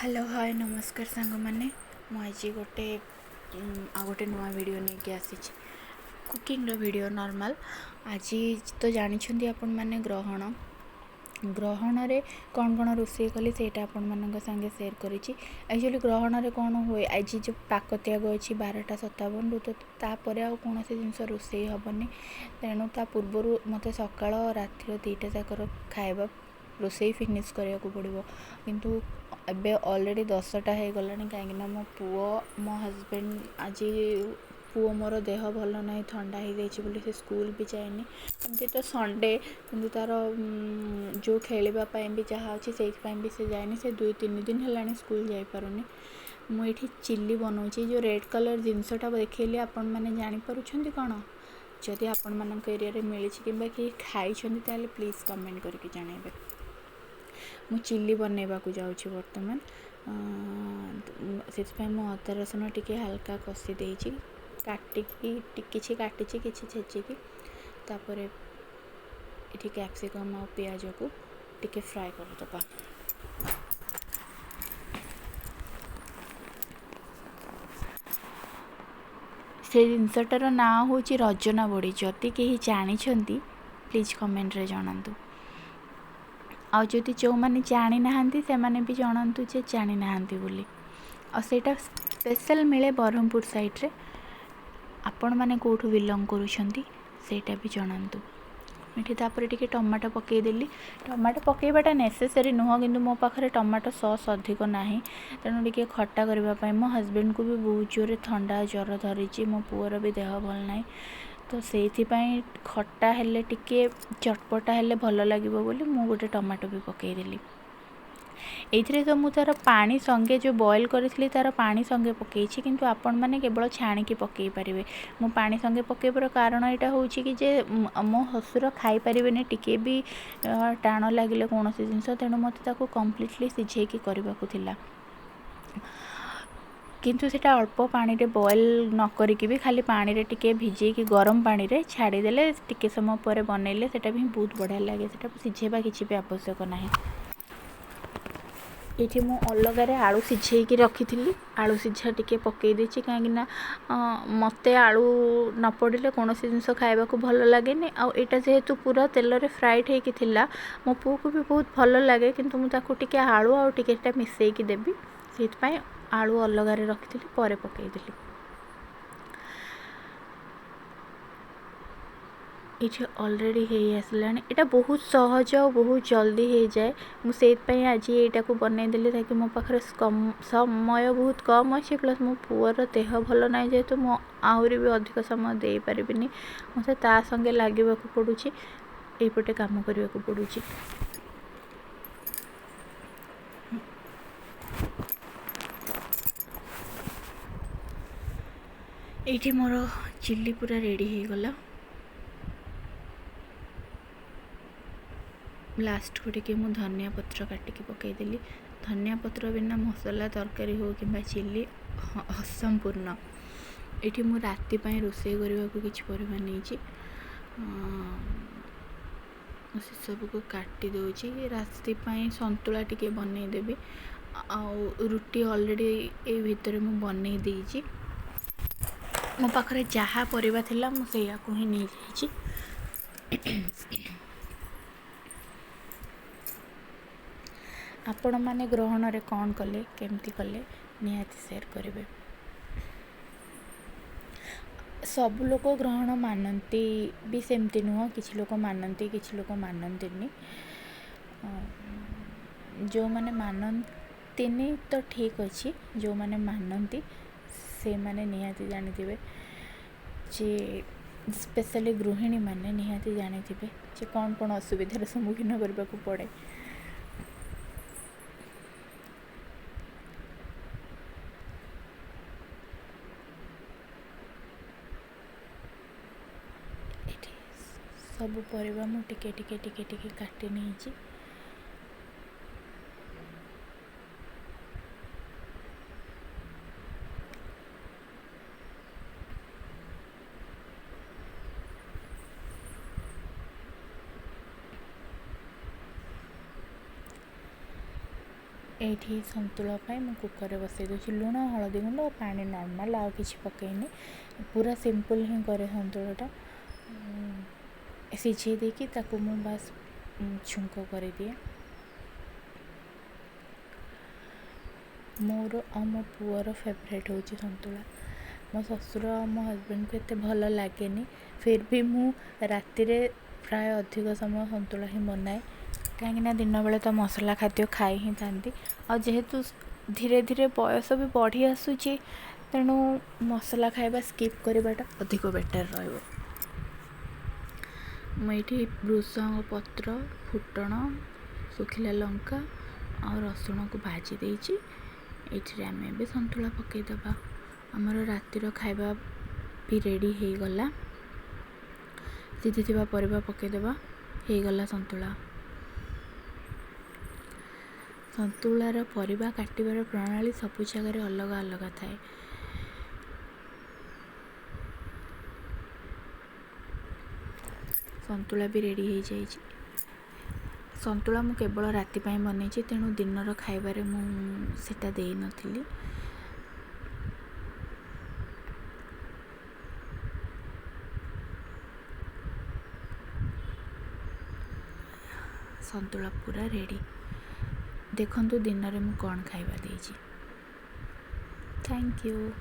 Hello, ହାଏ, ନମସ୍କାର ସାଙ୍ଗମାନେ। ମୁଁ ଆଜି ଗୋଟେ ଆଉ ଗୋଟେ ନୂଆ ଭିଡ଼ିଓ ନେଇକି ଆସିଛି, କୁକିଂର ଭିଡ଼ିଓ ନର୍ମାଲ୍। ଆଜି ତ ଜାଣିଛନ୍ତି ଆପଣମାନେ, ଗ୍ରହଣ। ଗ୍ରହଣରେ କ'ଣ କ'ଣ ରୋଷେଇ କଲି ସେଇଟା ଆପଣମାନଙ୍କ ସାଙ୍ଗେ ସେୟାର କରିଛି। ଆକ୍ଚୁଆଲି ଗ୍ରହଣରେ କ'ଣ ହୁଏ, ଆଜି ଯେଉଁ ପାକତ୍ୟାଗ ଅଛି 12:57ରୁ, ତ ତାପରେ ଆଉ କୌଣସି ଜିନିଷ ରୋଷେଇ ହେବନି। ତେଣୁ ତା ପୂର୍ବରୁ ମୋତେ ସକାଳ ରାତିର ଦୁଇଟା ଯାକର ଖାଇବା ରୋଷେଇ ଫିନିଶ୍ କରିବାକୁ ପଡ଼ିବ। କିନ୍ତୁ ଏବେ ଅଲରେଡ଼ି 10ଟା ହେଇଗଲାଣି, କାହିଁକିନା ମୋ ପୁଅ, ମୋ ହଜବେଣ୍ଡ, ଆଜି ପୁଅ ମୋର ଦେହ ଭଲ ନାହିଁ, ଥଣ୍ଡା ହେଇଯାଇଛି ବୋଲି ସେ ସ୍କୁଲ ବି ଯାଇନି। ଏମିତି ତ ସଣ୍ଡେ, କିନ୍ତୁ ତା'ର ଯେଉଁ ଖେଳିବା ପାଇଁ ବି ଯାହା ଅଛି ସେଇଥିପାଇଁ ବି ସେ ଯାଇନି। ସେ 2-3 ଦିନ ହେଲାଣି ସ୍କୁଲ ଯାଇପାରୁନି। ମୁଁ ଏଇଠି ଚିଲି ବନଉଛି। ଯେଉଁ ରେଡ଼୍ କଲର୍ ଜିନିଷଟା ଦେଖେଇଲି, ଆପଣମାନେ ଜାଣିପାରୁଛନ୍ତି କ'ଣ? ଯଦି ଆପଣମାନଙ୍କ ଏରିଆରେ ମିଳିଛି କିମ୍ବା କେହି ଖାଇଛନ୍ତି, ତାହେଲେ ପ୍ଲିଜ୍ କମେଣ୍ଟ କରିକି ଜଣାଇବେ। ମୁଁ ଚିଲି ବନେଇବାକୁ ଯାଉଛି ବର୍ତ୍ତମାନ। ସେଥିପାଇଁ ମୁଁ ଅଦା ରସୁଣ ଟିକେ ହାଲକା କଷି ଦେଇଛି, କାଟିକି କିଛି କାଟିଛି, କିଛି ଛେଚିକି। ତାପରେ ଏଠି କ୍ୟାପ୍ସିକମ୍ ଆଉ ପିଆଜକୁ ଟିକେ ଫ୍ରାଏ କରିଦେବା। ସେ ଜିନିଷଟାର ନାଁ ହେଉଛି ରଜନା ବଡ଼ି। ଯଦି କେହି ଜାଣିଛନ୍ତି, ପ୍ଲିଜ୍ କମେଣ୍ଟରେ ଜଣାନ୍ତୁ। ଆଉ ଯଦି ଯେଉଁମାନେ ଜାଣିନାହାନ୍ତି, ସେମାନେ ବି ଜଣାନ୍ତୁ ଯେ ଜାଣିନାହାନ୍ତି ବୋଲି। ଆଉ ସେଇଟା ସ୍ପେଶାଲ୍ ମିଳେ ବ୍ରହ୍ମପୁର ସାଇଡ଼୍ରେ। ଆପଣମାନେ କେଉଁଠୁ ବିଲଙ୍ଗ କରୁଛନ୍ତି, ସେଇଟା ବି ଜଣାନ୍ତୁ ଏଠି। ତାପରେ ଟିକେ ଟମାଟୋ ପକାଇଦେଲି। ଟମାଟୋ ପକାଇବାଟା ନେସେସରୀ ନୁହଁ, କିନ୍ତୁ ମୋ ପାଖରେ ଟମାଟୋ ସସ୍ ଅଧିକ ନାହିଁ, ତେଣୁ ଟିକେ ଖଟା କରିବା ପାଇଁ। ମୋ ହଜବେଣ୍ଡକୁ ବି ବହୁତ ଜୋରରେ ଥଣ୍ଡା ଜ୍ୱର ଧରିଛି, ମୋ ପୁଅର ବି ଦେହ ଭଲ ନାହିଁ, ତ ସେଇଥିପାଇଁ ଖଟା ହେଲେ, ଟିକେ ଚଟପଟା ହେଲେ ଭଲ ଲାଗିବ ବୋଲି ମୁଁ ଗୋଟେ ଟମାଟୋ ବି ପକାଇଦେଲି ଏଇଥିରେ। ତ ମୁଁ ତା'ର ପାଣି ସଙ୍ଗେ, ଯେଉଁ ବଏଲ୍ କରିଥିଲି ତା'ର ପାଣି ସଙ୍ଗେ ପକାଇଛି, କିନ୍ତୁ ଆପଣମାନେ କେବଳ ଛାଣିକି ପକାଇ ପାରିବେ। ମୁଁ ପାଣି ସଙ୍ଗେ ପକାଇବାର କାରଣ ଏଇଟା ହେଉଛି କି ଯେ ମୋ ଶ୍ୱଶୁର ଖାଇପାରିବେନି ଟିକେ ବି ଟାଣ ଲାଗିଲେ କୌଣସି ଜିନିଷ, ତେଣୁ ମୋତେ ତାକୁ କମ୍ପ୍ଲିଟଲି ସିଝେଇକି କରିବାକୁ ଥିଲା। କିନ୍ତୁ ସେଇଟା ଅଳ୍ପ ପାଣିରେ ବଏଲ୍ ନ କରିକି ବି ଖାଲି ପାଣିରେ ଟିକେ ଭିଜେଇକି ଗରମ ପାଣିରେ ଛାଡ଼ିଦେଲେ, ଟିକେ ସମୟ ପରେ ବନେଇଲେ ସେଇଟା ବି ବହୁତ ବଢ଼ିଆ ଲାଗେ। ସେଇଟାକୁ ସିଝେଇବା କିଛି ବି ଆବଶ୍ୟକ ନାହିଁ। ଏଇଠି ମୁଁ ଅଲଗାରେ ଆଳୁ ସିଝେଇକି ରଖିଥିଲି, ଆଳୁ ସିଝା ଟିକେ ପକାଇ ଦେଇଛି, କାହିଁକିନା ମୋତେ ଆଳୁ ନ ପଡ଼ିଲେ କୌଣସି ଜିନିଷ ଖାଇବାକୁ ଭଲ ଲାଗେନି। ଆଉ ଏଇଟା ଯେହେତୁ ପୁରା ତେଲରେ ଫ୍ରାଏଡ଼୍ ହେଇକି ଥିଲା, ମୋ ପୁଅକୁ ବି ବହୁତ ଭଲ ଲାଗେ, କିନ୍ତୁ ମୁଁ ତାକୁ ଟିକେ ଆଳୁ ଆଉ ଟିକେ ଏଇଟା ମିଶାଇକି ଦେବି, ସେଇଥିପାଇଁ ଆଳୁ ଅଲଗାରେ ରଖିଥିଲି, ପରେ ପକାଇଦେଲି। ଏଇଠି ଅଲରେଡ଼ି ହେଇ ଆସିଲାଣି। ଏଇଟା ବହୁତ ସହଜ ଆଉ ବହୁତ ଜଲ୍ଦି ହେଇଯାଏ। ମୁଁ ସେଇଥିପାଇଁ ଆଜି ଏଇଟାକୁ ବନେଇଦେଲି, ତାକି ମୋ ପାଖରେ ସମୟ ବହୁତ କମ୍ ଅଛି, ପ୍ଲସ୍ ମୋ ପୁଅର ଦେହ ଭଲ ନାହିଁ, ଯେହେତୁ ମୁଁ ଆହୁରି ବି ଅଧିକ ସମୟ ଦେଇପାରିବିନି। ମୋତେ ତା ସଙ୍ଗେ ଲାଗିବାକୁ ପଡ଼ୁଛି, ଏଇପଟେ କାମ କରିବାକୁ ପଡ଼ୁଛି। ଏଇଠି ମୋର ଚିଲି ପୁରା ରେଡ଼ି ହେଇଗଲା। ଲାଷ୍ଟକୁ ଟିକେ ମୁଁ ଧନିଆ ପତ୍ର କାଟିକି ପକାଇଦେଲି। ଧନିଆ ପତ୍ର ବିନା ମସଲା ତରକାରୀ ହେଉ କିମ୍ବା ଚିଲି ଅସମ୍ପୂର୍ଣ୍ଣ। ଏଇଠି ମୁଁ ରାତି ପାଇଁ ରୋଷେଇ କରିବାକୁ କିଛି ପରିବା ନେଇଛି, ମୁଁ ସେସବୁକୁ କାଟି ଦେଉଛି। ରାତି ପାଇଁ ସନ୍ତୁଳା ଟିକେ ବନେଇଦେବି, ଆଉ ରୁଟି ଅଲରେଡ଼ି ଏଇ ଭିତରେ ମୁଁ ବନେଇ ଦେଇଛି। ମୋ ପାଖରେ ଯାହା ପରିବା ଥିଲା, ମୁଁ ସେଇଆକୁ ହିଁ ନେଇଯାଇଛି। ଆପଣମାନେ ଗ୍ରହଣରେ କ'ଣ କଲେ, କେମିତି କଲେ, ନିହାତି ସେୟାର କରିବେ। ସବୁ ଲୋକ ଗ୍ରହଣ ମାନନ୍ତି ବି ସେମିତି ନୁହଁ, କିଛି ଲୋକ ମାନନ୍ତି, କିଛି ଲୋକ ମାନନ୍ତିନି। ଯେଉଁମାନେ ମାନନ୍ତିନି ତ ଠିକ୍ ଅଛି, ଯେଉଁମାନେ ମାନନ୍ତି ସେମାନେ ନିହାତି ଜାଣିଥିବେ ଯେ, ସ୍ପେଶାଲି ଗୃହିଣୀମାନେ ନିହାତି ଜାଣିଥିବେ ଯେ କ'ଣ କ'ଣ ଅସୁବିଧାର ସମ୍ମୁଖୀନ କରିବାକୁ ପଡ଼େ। ଏଠି ସବୁ ପରିବା ମୁଁ ଟିକେ ଟିକେ ଟିକେ ଟିକେ କାଟି ନେଇଛି। ଏଇଠି ସନ୍ତୁଳା ପାଇଁ ମୁଁ କୁକର୍ରେ ବସାଇ ଦେଉଛି ଲୁଣ, ହଳଦୀ ଗୁଣ୍ଡ, ପାଣି ନର୍ମାଲ୍, ଆଉ କିଛି ପକାଇନି। ପୁରା ସିମ୍ପଲ୍ ହିଁ କରେ ସନ୍ତୁଳାଟା। ସିଝେଇ ଦେଇକି ତାକୁ ମୁଁ ବାସ୍ ଛୁଙ୍କ କରିଦିଏ। ମୋର ଆଉ ମୋ ପୁଅର ଫେଭରେଟ୍ ହେଉଛି ସନ୍ତୁଳା। ମୋ ଶ୍ୱଶୁର ଆଉ ମୋ ହଜବେଣ୍ଡକୁ ଏତେ ଭଲ ଲାଗେନି, ଫିର୍ ବି ମୁଁ ରାତିରେ ପ୍ରାୟ ଅଧିକ ସମୟ ସନ୍ତୁଳା ହିଁ ବନାଏ, କାହିଁକିନା ଦିନବେଳେ ତ ମସଲା ଖାଦ୍ୟ ଖାଇ ହିଁ ଥାନ୍ତି, ଆଉ ଯେହେତୁ ଧୀରେ ଧୀରେ ବୟସ ବି ବଢ଼ି ଆସୁଛି, ତେଣୁ ମସଲା ଖାଇବା ସ୍କିପ୍ କରିବାଟା ଅଧିକ ବେଟର୍ ରହିବ। ମୁଁ ଏଇଠି ଭୃଷଙ୍ଗ ପତ୍ର, ଫୁଟଣ, ଶୁଖିଲା ଲଙ୍କା ଆଉ ରସୁଣକୁ ଭାଜି ଦେଇଛି। ଏଇଥିରେ ଆମେ ଏବେ ସନ୍ତୁଳା ପକାଇଦେବା। ଆମର ରାତିର ଖାଇବା ବି ରେଡ଼ି ହେଇଗଲା। ସିଝିଥିବା ପରିବା ପକାଇଦେବା, ହେଇଗଲା ସନ୍ତୁଳା। ସନ୍ତୁଳାର ପରିବା କାଟିବାର ପ୍ରଣାଳୀ ସବୁ ଜାଗାରେ ଅଲଗା ଅଲଗା ଥାଏ। ସନ୍ତୁଳା ବି ରେଡ଼ି ହେଇଯାଇଛି। ସନ୍ତୁଳା ମୁଁ କେବଳ ରାତି ପାଇଁ ବନେଇଛି, ତେଣୁ ଦିନର ଖାଇବାରେ ମୁଁ ସେଇଟା ଦେଇନଥିଲି। ସନ୍ତୁଳା ପୁରା ରେଡ଼ି। ଦେଖନ୍ତୁ ଦିନରେ ମୁଁ କ'ଣ ଖାଇବା ଦେଇଛି। Thank you.